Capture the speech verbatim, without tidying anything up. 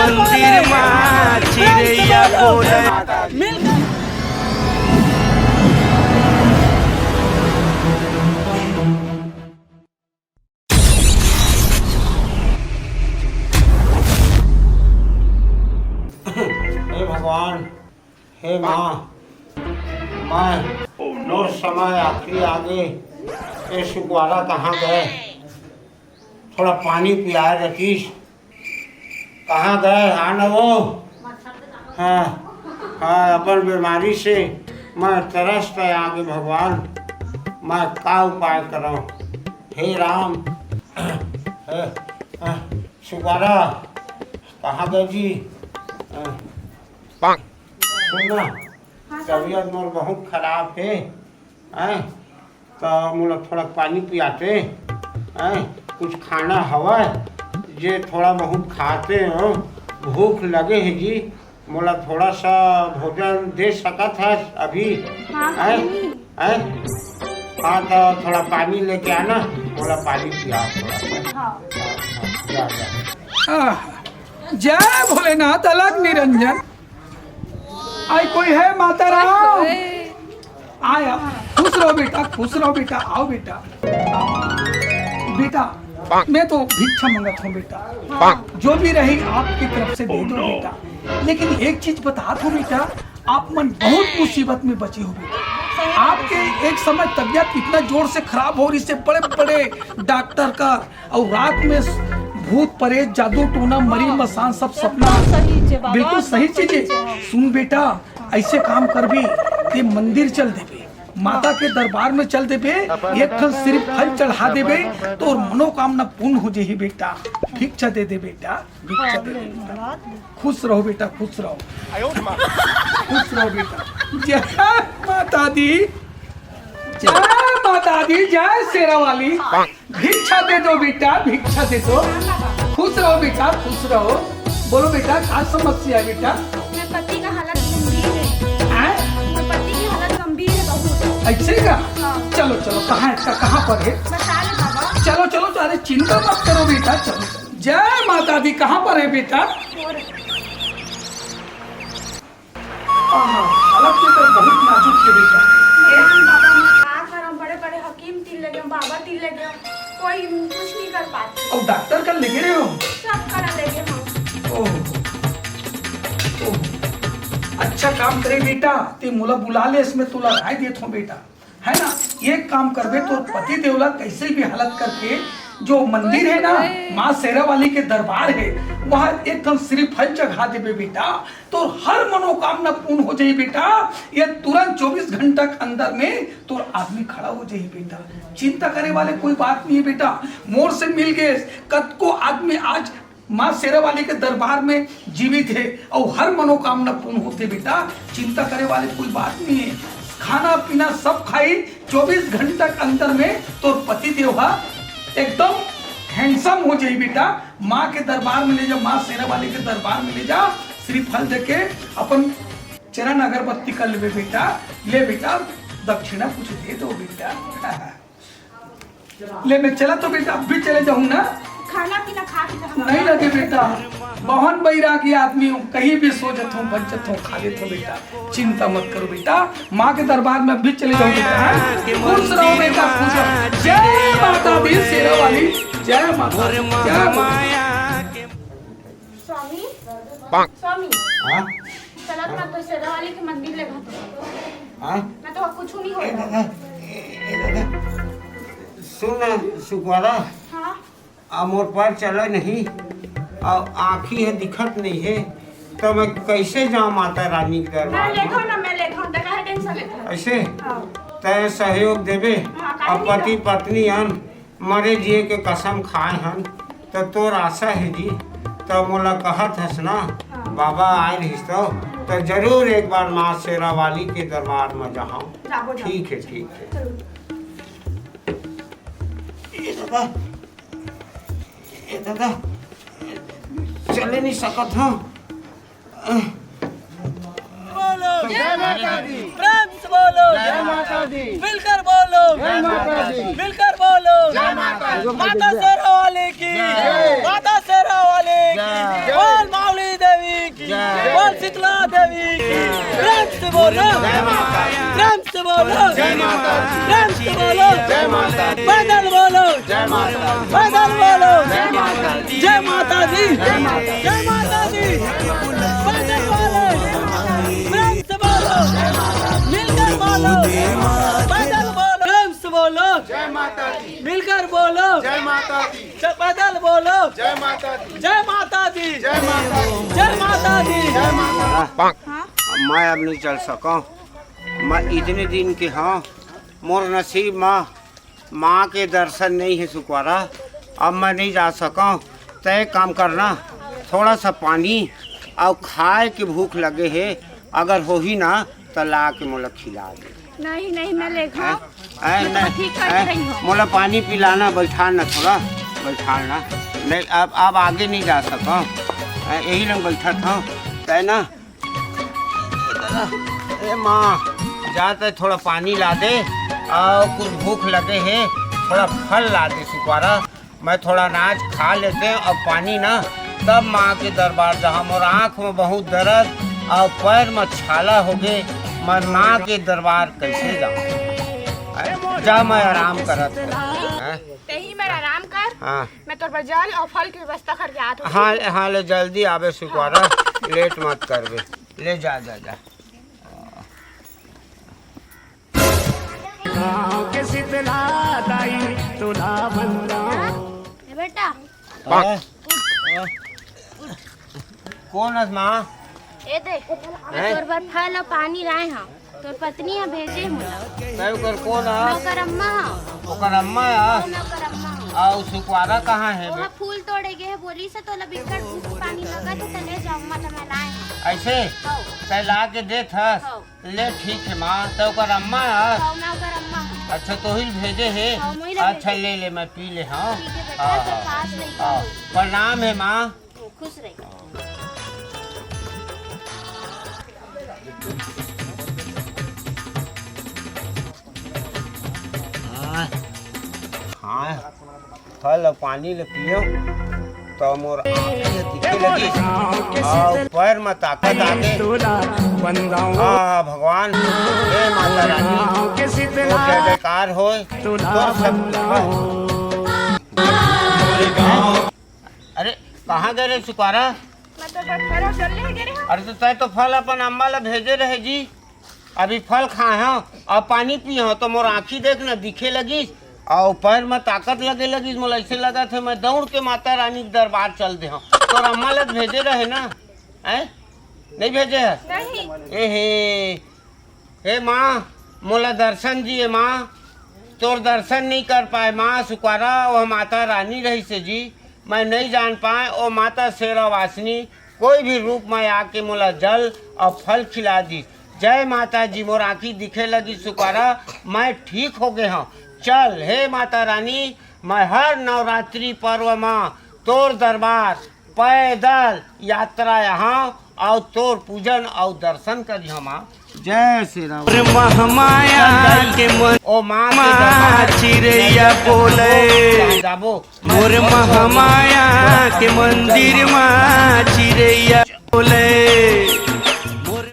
मंदिर मा चिरैया बोले। मिलकर हे भगवान, हे माँ, मैं मोर समय आखिरी आगे, ये सुकवारा कहाँ गए? थोड़ा पानी पियाए रतीश। कहाँ गए? हाँ न वो। हाँ, हाँ, अपन बीमारी से मैं तरसत आगे भगवान, मैं का उपाय करौं? हे राम, हे, हे, सुकवारा, कहाँ गए जी? हे, सुन ना, तबीयत मोर बहुत खराब हे, हैं? त मोला थोड़ा पानी पियाते, हैं? कुछ खाना हवय, जे थोड़ा बहुत खाते हो, भूख लगे हे जी, मोला थोड़ा सा भोजन दे सकत हस अभी? हाँ, हैं? पानी। हैं? हाँ, त थोड़ा पानी लेके आना, मोला पानी पिया थोड़ा सा। हाँ। हाँ, हाँ, जा, जा। आह, जय भोलेनाथ अलख निरंजन। आई कोई है माता राम? आया, खुश रहो बेटा, खुश रहो बेटा, आओ बेटा, आओ। बेटा, मैं तो भिक्षा मंगत हूँ बेटा, जो भी रही आपकी तरफ से दे दो बेटा। लेकिन एक चीज बता दो बेटा, आप मन बहुत मुसीबत में बचे हो बेटा। आपके एक समय तबीयत इतना जोर से खराब हो रही से, बड़े बड़े डॉक्टर का, और रात में भूत परेत, जादू टोना, मरी हाँ। मसान, सब सपना। बिल्कुल सही चीज है बाबा, बिल्कुल सही एकदम चीज है। सही चीज है। सुन बेटा, ऐसे काम करबे, ते मंदिर चल देबे, माता के दरबार में चल देबे, एक ठन श्रीफल चढ़ा देबे, तोर मनोकामना पूर्ण हो जाही बेटा। भिक्षा दे दे बेटा, भिक्षा दे दे बेटा। खुश रहो बेटा, खुश रहो, खुश रहो बेटा। जय माता दी, जय माता दी, जय शेरा वाली। भिक्षा दे दो बेटा, भिक्षा दे दो। खुश रहो बेटा, खुश रहो। बोलो बेटा, का समस्या है बेटा? मेरे पति का हालत गंभीर है। हैं? मेरे पति की हालत गंभीर है बहुत। ऐसे का? हाँ। चलो, चलो, कहाँ है इसका, कहाँ पर है? बता दे बाबा। चलो, चलो, अरे चिंता मत करो बेटा, चलो। जय माता दी, कहाँ पर है बेटा? और आहा, हालत तो एकर बहुत नाजुक हे बेटा। ए राम बाबा, मैं का करम, बड़े-बड़े हकीम तीर ले गेंव, बाबा तीर ले गेंव, कोई कुछ नहीं कर पाते। अउ डॉक्टर करा ले गे रहेव? सब करा ले गेंव हम। ओहो, ओहो। अच्छा काम करे बेटा, ते मोला बुला ले, इसमें तोला राय देत हों बेटा। है ना, एक काम करबे, तोर पति देव ला कैसे भी हालत करके, जो मंदिर है ना, माँ शेरा वाली के दरबार है, वहाँ एक ठन श्रीफल चढ़ा देबे बेटा, तोर हर मनोकामना पूर्ण हो जाही बेटा। ये तुरंत चौबीस घंटा के अंदर में तोर आदमी खड़ा हो जाही बेटा। चिंता करे वाले कोई बात नहीं है बेटा। मोर से मिल गए कतको आदमी आज माँ शेरा वाली के दरबार में जीवित हे अउ हर मनोकामना पूर्ण होथे बेटा, चिंता करे वाले कोई बात नहीं है। खाना पीना सब खाही, चौबीस घंटा के अंदर में तोर पति देव हा एकदम handsome हो जाही बेटा। माँ के दरबार में ले जा, माँ शेरा वाली के दरबार में ले जा, श्रीफल देके अपन चरण अगरबत्ती कर लेबे बेटा। ले बेटा, दक्षिणा कुछ दे दो बेटा। ले, मैं चला तो बेटा, अब भी चले जाऊँ ना। खाना पीना खा के जाना। नहीं लगे बेटा, बहुत बैरागी आदमी हूँ, कहीं भी सो जाता हूँ, बच जाता हूँ, खा लेता हूँ बेटा। चिंता मत करो बेटा, माँ के दरबार में अब भी चले जाऊँ बेटा, हाँ? खुश रहो बेटा, खुश रहो। जय माता दी शेरा वाली, जय माता दी, जय माता दी। स्वामी, स्वामी, हाँ? चला ना, मैं तो शेरा वाली के मंदिर ले जाता हूँ। हाँ? मैं तो कुछ नहीं ए होता। दादा, ए, ए दादा, सुन ना सुकवारा, हाँ? आ मोर पैर चले नहीं, आ आँखी हे दिखत नहीं हे, तो मैं कैसे जाऊँ माता रानी के मैं दरबार ले में? जाऊँ ना, मैं ले जाऊँ, ते काहे tension लेत हस? ऐसे? हाँ। तैं सहयोग देबे, हाँ, काहे अब नहीं पति देबो? पत्नी हन, मरे जिए के कसम खाए हन, त तोर आशा हे जी, त मोला कहत हस ना, हाँ। बाबा आए रहिस तो, त जरूर एक बार माँ शेरा वाली के दरबार में जाहूँ। जाबो, जाबो। ठीक हे, ठीक हे। जरूर। ए दादा, ए दादा, चले नहीं सकत हूँ। बोलो। जय माता दी। प्रेम से बोलो। जय माता दी। मिलकर बोलो। जय माता दी। मिलकर बोलो। जय माता दी। माता शेरा वाली की। जय। माता शेरा वाली की। जय। बोल माऊली शीतला देवी की प्रेम से बोलो। जय माता दी। प्रेम से बोलो। जय माता दी। प्रेम से बोलो। जय माता दी। पैदल बोलो। जय माता दी। पैदल बोलो। जय माता दी। जय माता दी। जय माता दी। पैदल बोलो। प्रेम से बोलो। मिलकर बोलो। पैदल बोलो। प्रेम से बोलो। जय माता दी। मिलकर बोलो। जय माता दी। जय, पैदल बोलो। जय माता दी। जय माता दी। जय माता दी। जय माता दी। जय माता दी। हाँ? मैं अब नहीं चल सकौं। मैं इतने दिन के हौं, मोर नसीब मा माँ के दर्शन नहीं है सुकवारा। अब मैं नहीं जा सकौं। तय काम करना, थोड़ा सा पानी अउ खाए के भूख लगे हे, अगर होही ना त ला के मोला खिला दे। नहीं, नहीं, मैं ले हैं? खाऊं। हैं? मैं तो नहीं, ठीक कर हैं? रही हूँ। मोला पानी पिलाना, बैठाना थोड़ा, बैठाना। नहीं, अब, अब आगे नहीं जा सकौं। हैं? यही लंग बैठत हौं, तय ना। ए माँ, जा तय थोड़ा पानी ला दे, अउ कुछ भूख लगे हे, थोड़ा फल ला दे सुकवारा। मैं थोड़ा अनाज खा लेतें अउ पानी ना, तब माँ के दरबार जाहूँ। मोर आँख में बहुत दर्द अउ पैर में छाला होगे, मैं माँ के दरबार कैसे जाहूँ? जा, मैं आराम करत हौं। हैं? तेही मेर आराम कर। हाँ। मैं तोर बर जल अउ फल के व्यवस्था करके आत हौं। हाँ, हाँ, ले जल्दी आबे सुकवारा, लेट मत करबे। ले जा, जा, जा। गाँव के शीतला दाई तोला वंदन। ए बेटा, हाँ? कोन हस माँ? ए दे, मैं हैं? तोर बर फल अउ पानी लाए हौं। तोर पत्नी ह भेजे हे मोला। तय ओकर कोन ह? मैं ओकर अम्मा हौं। ओकर अम्मा ह? हाँ, मैं ओकर अम्मा हौं। अउ सुकवारा कहाँ हे ओहा बे? फूल तोड़े गे हे, बोलिस हे तोला बिकट भूख पानी लगत हे, त ले जा अम्मा, त मैं लाए हौं। अइसे? हौ। तय ला के देत हस? हौ। ले ठीक हे माँ, त ओकर अम्मा ह? हौ, मैं ओकर अम्मा हौं। अच्छा, तोहिल भेजे हे? हौ, मोहिल अच्छा, भेजे। ले ले, मैं पी ले हौं। ठीक हे बेटा, हाँ, तोर हाँ, पास नहीं हाँ। प्रणाम हे माँ। खुश रही। हाँ, हाँ, फल अउ पानी ले पियो, त मोर आँखी दिखे लगी, अउ पैर में ताकत आगे। हाँ, हाँ, भगवान, हे माता रानी, तोर जय जयकार होय, तोर सब अरे, कहाँ गए रहे सुकवारा? मैं तो बटखरा चल ले गए रहे। अरे, तो तय तो फल अपन अम्मा ला भेजे रहे जी। अभी फल खाए हौं अउ पानी पिए हौं, तो मोर आँखी देख ना दिखे लगिस, अउ पैर में ताकत लगे लगिस। मोला अइसे लगत हे, मैं दौड़ के माता रानी के दरबार चल दे हौं। तोर अम्मा ला भेजे रहे ना, हैं? नहीं भेजे हे? नहीं। ए हे, हे माँ, मोला दर्शन दिए माँ, तोर दर्शन नहीं कर पाए माँ, सुकवारा वह माता रानी रहिस हे जी, मैं नहीं जान पाए, ओ माता शेरावासिनी कोई भी रूप में आके मोला जल अउ फल खिला दिस। जय माता जी, मोर आँखी दिखे लगिस सुकवारा, मैं ठीक हो गए हौं। चल हे माता रानी, मैं हर नवरात्रि पर्व में तोर दरबार पैदल यात्रा यहाँ अउ तोर पूजन अउ दर्शन करिहौं माँ। जय श्री राम। मोर महमाया के मन ओ माँ के मा दरबार चिरैया बोले। जाबो। मोर महमाया के मंदिर मा चिरैया बोले।